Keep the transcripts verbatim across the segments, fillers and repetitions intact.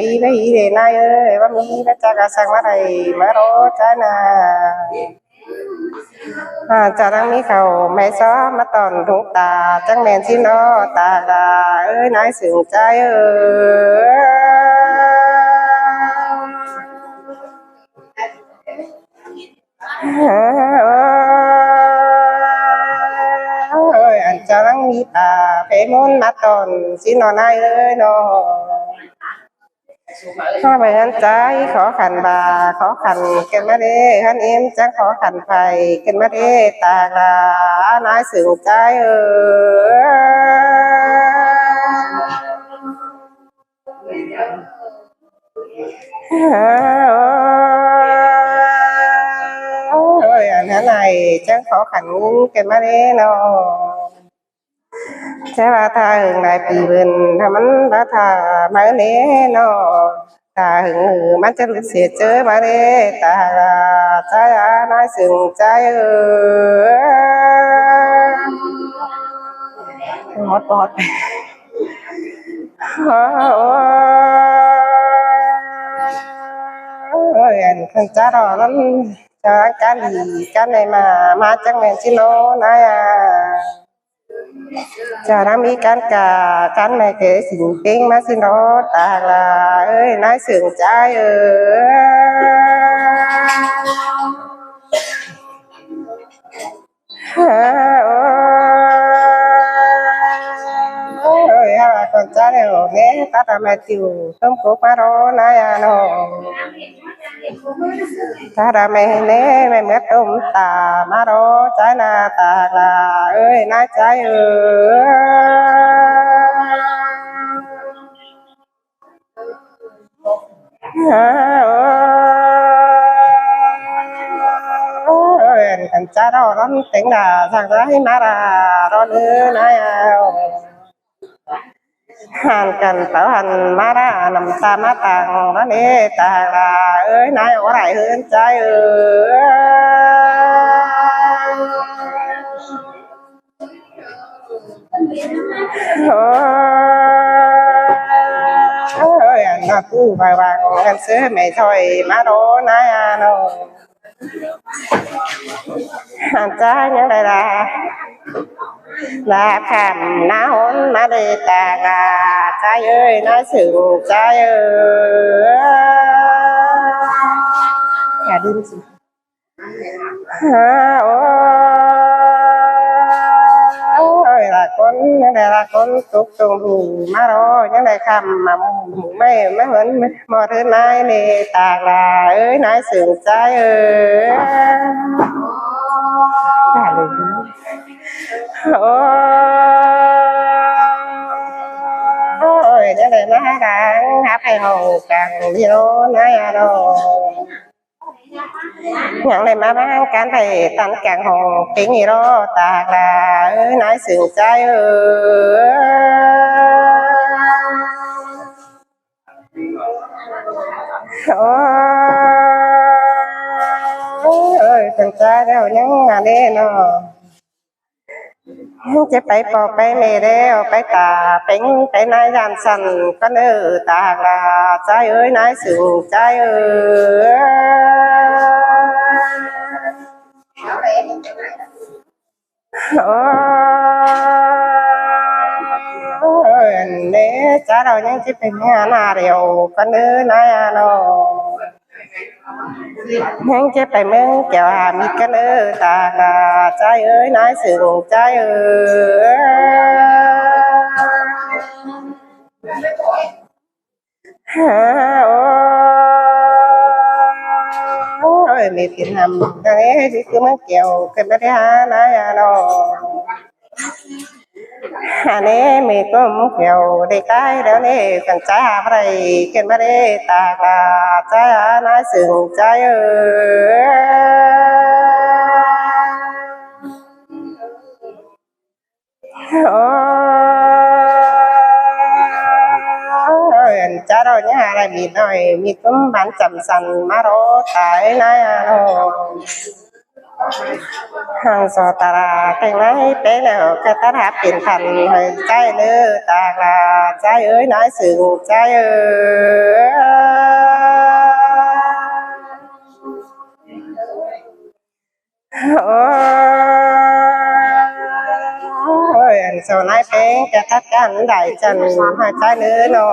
ꞌvạy ꞌí ꞌvạy ꞌí ꞌlẹo ꞌnái ơi, ꞌva ꞌmí ꞌva ꞌchá ꞌcọ săng ꞌmá đảy ꞌmá ꞌló ꞌchá nả. À, ꞌchá ꞌnăng ꞌmí khảu ꞌmạy só ꞌmá tỏn ꞌlung ta, chắng ꞌmen ꞌsịn ꞌnọ ta đa ơi, ꞌnái sưng ꞌchái ơi. Ơi, ăn ꞌchá ꞌnăng ꞌmí ta phé ꞌmôn ꞌmá tỏn ꞌsịn ꞌnọ ꞌnái ơi ꞌnọ. Hák ꞌvạy ꞌhướn ꞌchái khó khăn ꞌva khó khăn ꞌcứn ꞌmá đê, ꞌhướn êm chắng khó khăn pay ꞌcứn ꞌmá đê, ta đa ꞌnái sưng ꞌchái ơi. Ăn hả nảy chắng khó khăn kên ꞌmá đé ꞌnớ. Chả ꞌva tha hưng lai pi bươn tha ꞌmắn ꞌva tha ꞌmá đé ꞌnớ. Tha hưng ꞌmắn chả ꞌlụk sia ꞌchớ ꞌmá đé. Tha ꞌva chả ꞌva ꞌnái sưng chả ơi. Bót bót. Ôi, ăn khăn chả ꞌva ꞌnặn. Chả ꞌva cán đi cán ꞌnị ꞌmá, ꞌmá chắng ꞌmen ꞌchí ꞌnớ ꞌnái a. Chả ꞌva ꞌmí cán ca, cán ꞌmá kẻ sính ꞌpéng ꞌmá ꞌchí ꞌnớ. Tha ꞌva ơi, ꞌnái sưng chả ơi. Ôi, hả ꞌva con chả ꞌnị ꞌnớ, tha ꞌva ꞌmá tiu tôm cốc ꞌmá ꞌnớ ꞌnái a ꞌnớ. Tha ꞌva ꞌmá ꞌnớ, ꞌmá ꞌmá tôm ta ꞌmá ꞌnớ chả ꞌnớ. Tha ꞌva ơi, ꞌnái chả ơi. Ôi, ăn khăn chả ꞌva ꞌnặn téng đa, săng ꞌva hí ꞌmá đa, ꞌnớ ꞌnái a. Hăn căn táo hăn ꞌmá đa, ꞌnặm ta ꞌmá tang ꞌnớ ꞌnị. Tha ꞌva ơi, ꞌnái ꞌva lai hơn chả ơi. Ôi, ăn ꞌnạ ꞌcứ ꞌva ꞌváng ăn ꞌsứ ꞌmá thôi ꞌmá ꞌnớ ꞌnái a ꞌnớ. Ăn chả ꞌnhắng đảy đa, đa khăm ꞌná hôn ꞌmá đé. Tha ꞌva chả ơi, ꞌnái sưng chả ơi. Chả đin ꞌsứ. Ôi, ꞌlạ ꞌcốn, ꞌnhắng đảy ꞌlạ ꞌcốn tốc tông đu ꞌmá ꞌnớ, ꞌnhắng đảy khăm ꞌmá mủ ꞌmá ꞌmá ꞌhướn ꞌmo ꞌhướn ꞌnái ꞌnị. Tha ꞌva ơi, ꞌnái sưng chả ơi. Ôi, ꞌnhắng đảy ꞌmá đang hák ꞌhạy hảư cang đi ꞌnớ ꞌnái a ꞌnớ. ꞌNhắng đảy ꞌmá ꞌváng cán pay tăn cang hảư ꞌpéng đi ꞌnớ. Tha ꞌva ơi, ꞌnái sưng chả ơi. Ôi, khăn chả ꞌva ꞌnhắng ꞌnạ đé ꞌnớ. ꞌChớ pay ꞌpo pay ꞌme đé, pay ta ꞌpéng pay ꞌnái dản săn ꞌcọ ꞌnớ. Tha ꞌva chả ơi, ꞌnái sưng chả ơi. Ôi, ăn ꞌnị chả ꞌva ꞌnhắng ꞌchí pay ꞌmá ꞌnạ điêu ꞌcọ ꞌnớ ꞌnái a ꞌnớ. ꞌNhắng ꞌchí pay ꞌmướng kẻo ha ꞌmí ꞌcọ ꞌnớ. Tha ꞌva chả ơi, ꞌnái sưng chả ơi. Ôi, ꞌme tiên ꞌnặm ta ꞌnị ꞌchí ꞌcứ ꞌmướng kẻo kên ꞌmá đé hả ꞌnái a ꞌnớ. Hả ꞌnị ꞌme ꞌcọ ꞌmướng kẻo đảy cai điêu ꞌnị, khăn chả hả ꞌva đảy kên ꞌmá đé. Tha ꞌva chả ꞌnái sưng chả ơi. Ôi, ăn chả ꞌva ꞌnhắng hả lai ꞌmí ꞌnọi ꞌmí tủm bản chăm săn ꞌmá ꞌnớ. Tha ơi, ꞌnái a ꞌnớ. Hăng so ta ꞌva kéng ꞌnái pé ꞌnớ ꞌcọ tắt hả pên thăn hảư chả ꞌnớ. Tha ꞌva chả ơi, ꞌnái sưng chả ơi. Ôi, ăn so ꞌnái pé ꞌcọ tắt căn đảy chăn hảư chả ꞌnớ ꞌnớ.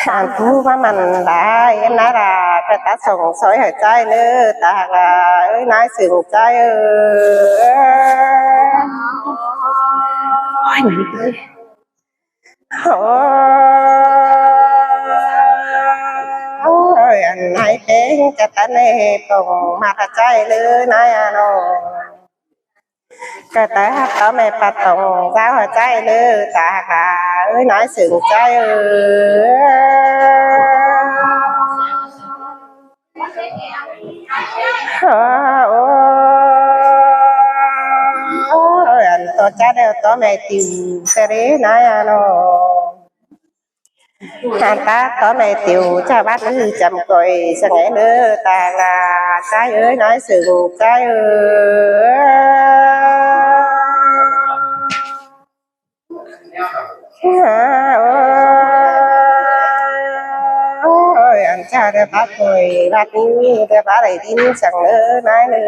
Ăn ꞌcứ ꞌva mẳn lai ꞌnái ꞌva ꞌcọ tắt sông soi hảư chả ꞌnớ. Tha ꞌva ơi, ꞌnái sưng chả ơi. Ôi, ăn ꞌnái pé ꞌcọ tắt ꞌnị pông ꞌmá hảư chả ꞌnớ ꞌnái a ꞌnớ. ꞌCọ tắt hảư tó ꞌme pắt tông dáo hảư chả ꞌnớ. Tha ꞌva ơi, ꞌnái sưng chả ơi. Ơ, ơ, ăn tó ꞌchá đeo tó ꞌme tiu ꞌchá đé nái a nó. Hàn ta tó ꞌme tiu ꞌchá bát ư chăm khỏi săng é ꞌnớ ta ꞌla ꞌchái ơi, nái sưng ꞌchái ơi. Ơ, ơ, ơ, ăn ꞌchá đeo bát khỏi bát ư đeo bát đảy đin săng ꞌnớ nái ꞌnớ.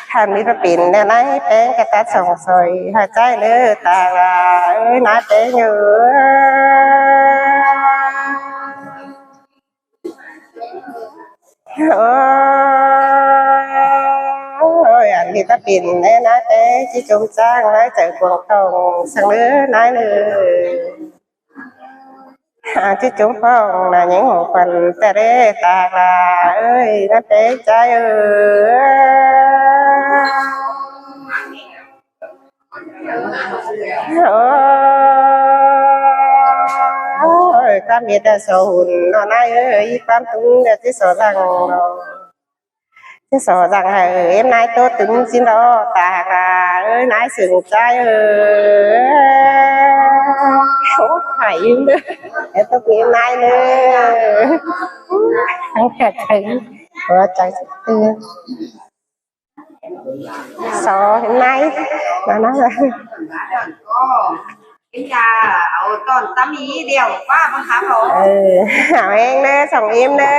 Hàn ꞌmí ꞌva pên ꞌnớ nái ꞌpéng ꞌchá tắt sỏng sỏi hả ꞌchái ꞌnớ ta ꞌla ơi, nái ꞌpéng ơi. Ơ, ơ, ăn ꞌmí ꞌva pên ꞌnớ nái ꞌpéng ꞌchí chôm ꞌchang nái chaư cuông tỏng săng ꞌnớ nái ꞌnớ. À, ꞌchí chôm ꞌpóng ꞌna ꞌnhính hảư khuôn ꞌchá đé ta ꞌla ơi, nái ꞌpéng ꞌchái ơi. Ơ, ơ, ꞌquám mết đa so hủn ꞌnọ nái ơi, ꞌquám túng đa ꞌchí so dăng ꞌnọ. ꞌChớ so dăng hảư ꞌếm nái ꞌtố tứm ꞌsịn ꞌnọ ta ꞌla ơi, nái sưng ꞌchái ơi. Ố, phải ꞌnớ. Ê, tốc ꞌếm nái ꞌnớ. Thắng cả thắng. Ủa, chẳng tư. So ꞌếm nái. Mà nó là Ím ya, au ꞌtọn ꞌtắm ꞌí điêu ꞌquá ꞌmắn khắp hả? Ừ, hảo ꞌhéng ꞌnớ, sỏng ꞌếm ꞌnớ.